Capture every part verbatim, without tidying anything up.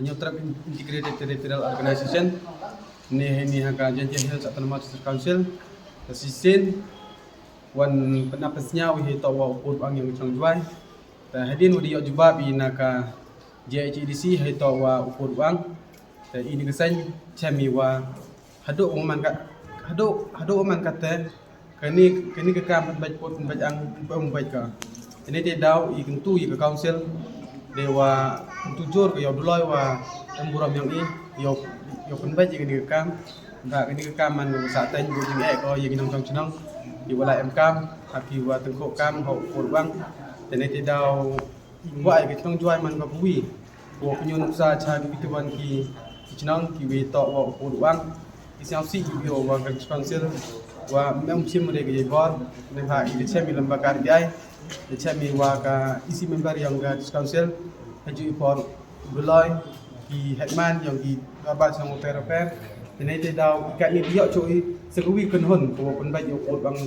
Hynñiewtrep Integrated Territorial Organization, ne, ne ha ka Jaintia Hills Autonomous District Council, ka shisien wan pynnap pynsñiaw hi to wa u Pud Wang yong ka chnong Jwai. Te hadien wa di yoh jubab i na ka J H A D C hi to wa u Pud Wang. Te i ni ka seng chem i wa haduh u man ka, haduh, haduh u man ka te, kani, kani ka kam pynbeit pud, pynbeit ang, pynbeit ka. Te ne te daw i kyntu i ka council, de wa kyntu jur ka yow duloi wa em burom yong i, yow, yow pynbeit i kani ka kam. Ba kani ka kam man ka sa teng bu jing eh ko i ki nongchong chnong, i wa la em kam, ha ki wa tyngkhuh kam, ha u Pud Wang. Te ne te daw wa i ka chnong Jwai man ka pwi. Wa pynyoh nuksa cha ki tu wan ki, ki chnong ki wi to wa u Pud Wang. Ki sñiaw si ki wi wa ka council wa mem chim re ki bor. Ne ha i chem i lamba kar ki ai. I chem i wa ka E C member yong ka council. Ha ju i por buloi ki headman yong ki rabat sang u ter per. Te ne te daw i ka ni di yoh chu i se ka wi kynhun ko pynbeit yow u Pud Wang.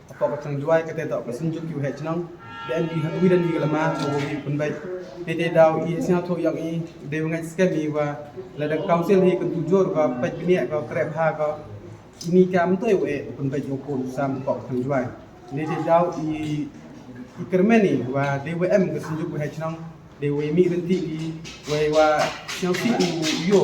Hapoh ka chnong Jwai kate toh ka synjuk ki waheh chnong. Da em ki ha wi da em ki lama ko wi pynbeit. Te te daw i sñiaw thoh yong i de wa ngai skhem i wa lada council hi kyntu jur wa peit bniah ko krep ha ko. Ini kam toi wa eh pynbeit yow u Pud Wang hapoh ka chnong Jwai. Ne te daw i, i kyrmen i wa de wa em ka synjuk waheh chnong. De wei mih rynti i, wei wa sñiaw si u yo.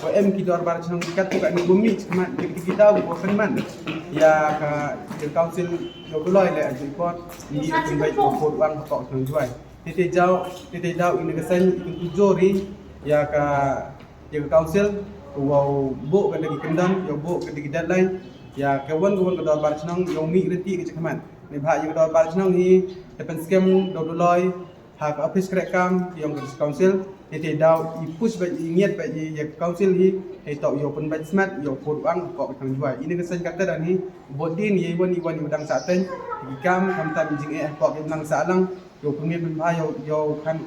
Wa em ki dorbar chnong kat tu ka ni bumi chmat de ki daw wa pynman. Ya ka, ya council yow buloi le aju i por. Ni pynbeit yow u Pud Wang hapoh ka chnong Jwai. Te te daw, te te daw i ni ka seng i kyntu jur i ya ka, ya ka council ko wa u bok ka da ki kyndon, yow bok ka da ki deadline. Ya ka wan ka wan ka dorbar chnong yow mih rynti ka chakmat. Ne ba ya ka dorbar chnong hi te pynskhem daw duloi ha ka office krek kam yong ka council. Te te daw i push beit i ngiat beit i ya ka council hi. Te toh yow pynbeit smat yow u Pud Wang hapoh ka chnong Jwai. I ni ka seng kata dan hi bot din i wan i wan i dang sa teng. Ki kam kam tam jing eh hapoh ki nang sa lang. Yow pynmih pynbha yow, yow kan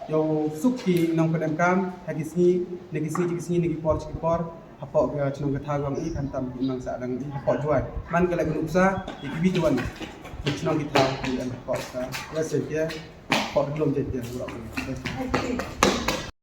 yow suk ki nongpyndem kam ha ki sngi, na ki sngi, ki sngi, na ki por, ki por. Hapoh ka chnong ka thaw yong i kan tam ki nang sa lang i hapoh Jwai. Man ka le ka nuksa i ki wi tu wan ki chnong ki thaw ki an hapoh ka. Ya se ke hapoh ka lom je ke.